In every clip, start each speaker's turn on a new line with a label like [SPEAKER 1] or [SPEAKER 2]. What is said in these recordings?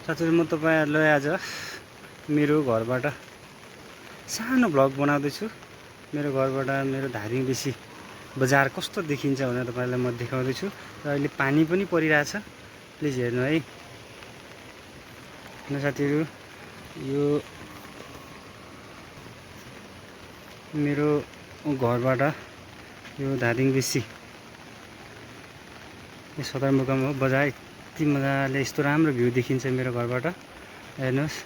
[SPEAKER 1] साथीहरु म तपाईहरुलाई आज मेरो घरबाट सानो भ्लग बनाउँदैछु। मेरो घरबाट मेरो धादिङ बेसी बजार कस्तो देखिन्छ भनेर तपाईहरुलाई म देखाउँदैछु। र अहिले पानी पनि परिरहेछ, प्लिज हेर्नु है। न साथीहरु, यो मेरो घरबाट यो धादिङ बेसी यो सदरमुकाम हो बजार। यति मजाले यस्तो राम्रो भ्यू देखिन्छ मेरो घरबाट, हेर्नुस्।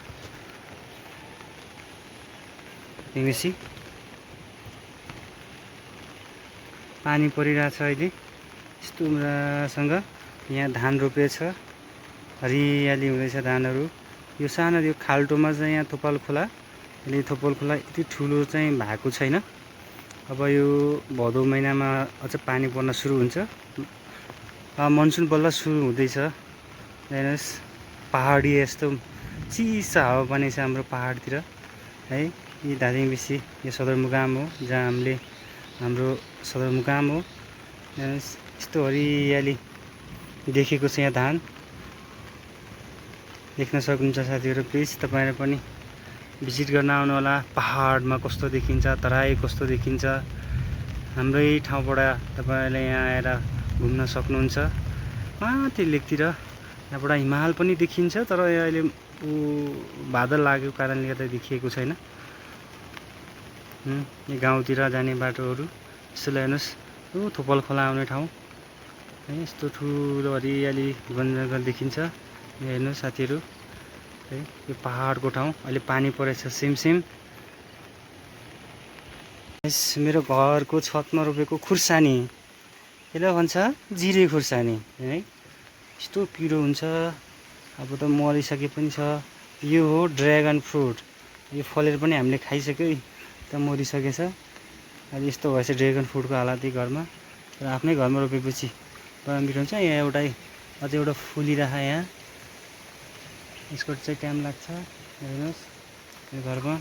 [SPEAKER 1] बेसी पानी परिरहेछ अहिले यस्तो मजासँग। यहाँ धान रोपेछ, हरियाली हुँदैछ धानहरू। यो सानो यो खाल्टोमा चाहिँ यहाँ थोपाल खोला, अहिले थोपाल खोला यति ठुलो चाहिँ भएको छैन। अब यो भदौ महिनामा अझ पानी पर्न सुरु हुन्छ। मनसुन बल्ल सुरु हुँदैछ। हेर्नुस्, पहाडी यस्तो चिसो हावापानी छ हाम्रो पहाडतिर है। यी धादिङ बेसी यो सदरमुकाम हो, जहाँ हाम्रो सदरमुकाम हो। हेर्नुस्, यस्तो हरियाली देखेको छ यहाँ धान देख्न सक्नुहुन्छ साथीहरु। प्लिज तपाईहरु पनि भिजिट गर्न आउनु होला। पहाडमा कस्तो देखिन्छ, तराई कस्तो देखिन्छ, हाम्रै ठाउँबाट तपाईहरुले यहाँ आएर घुम्न सक्नुहुन्छ। माथि लेकतिर यहाँबाट हिमाल पनि देखिन्छ, तर अहिले बादल लागेको कारणले गर्दा देखिएको छैन। यो गाउँतिर जाने बाटोहरू यसो हेर्नुस्, यो थोपाल खोला आउने ठाउँ है। यस्तो ठुलो हरियाली वनजङ्गल देखिन्छ। हेर्नु साथीहरु है, यो पहाडको ठाउँ। अहिले पानी परेछ सिमसिम। मेरो घरको छतमा रोपेको खुर्सानी, यसलाई भन्छ जिरे खुर्सानी है। यस्तो पिरो हुन्छ, अब त मरिसके पनि छ। यो हो ड्र्यागन फ्रुट, यो फलेर पनि हामीले खाइसक्यो, त मरिसकेछ। अहिले यस्तो भएछ ड्र्यागन फ्रुटको हालत घरमा। र आफ्नै घरमा रोपेपछि बडा मिठो हुन्छ। यहाँ एउटा अझै एउटा फुलिरहेको यहाँ, यसको चाहिँ टाइम लाग्छ। हेर्नुस्, यो घरमा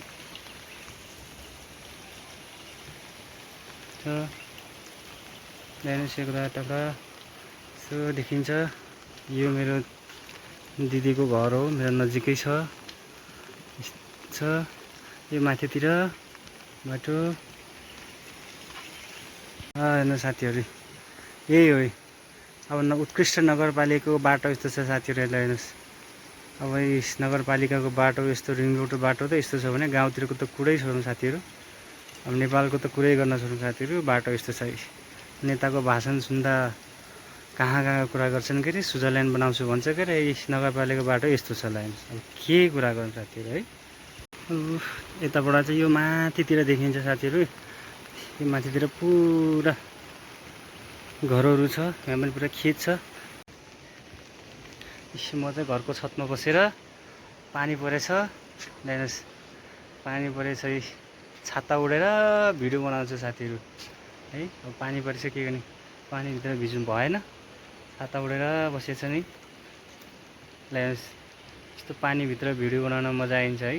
[SPEAKER 1] हेर्नुस्, एउटा टक्रा यसो देखिन्छ। यो मेरो दिदीको घर हो, मेरो नजिकै छ। यो माथितिर बाटो हेर्नु साथीहरु, यही हो। अब उत्कृष्ट नगरपालिकाको बाटो यस्तो छ साथीहरु, हेर्नुस्। अब यस नगरपालिकाको बाटो यस्तो रिङ रोड बाटो त यस्तो छ भने गाउँतिरको त कुरै छोडौँ साथीहरु। अब नेपालको त कुरै गर्न छोडौँ साथीहरु। बाटो यस्तो छ। नेताको भाषण सुन्दा कहाँ कुरा गर्छन् के अरे, स्विजरल्यान्ड बनाउँछु भन्छ के अरे। यस नगरपालिकाको बाटो यस्तो छ। लाइन अब के कुरा गर्नु साथीहरु है। यताबाट चाहिँ यो माथितिर देखिन्छ साथीहरु। यो माथितिर पुरा घरहरू छ, यहाँ पनि पुरा खेत छ। म चाहिँ घरको छतमा बसेर पानी परेछ, हेर्नुस्, पानी परेछ। छाता उडेर भिडियो बनाउँछु साथीहरु है। अब पानी परेछ, के गर्ने, पानीभित्र भिज्नु भएन, छाता उडेर बसेछ नि। हेर्नुस्, यस्तो पानीभित्र भिडियो बनाउन मजा आइन्छ है।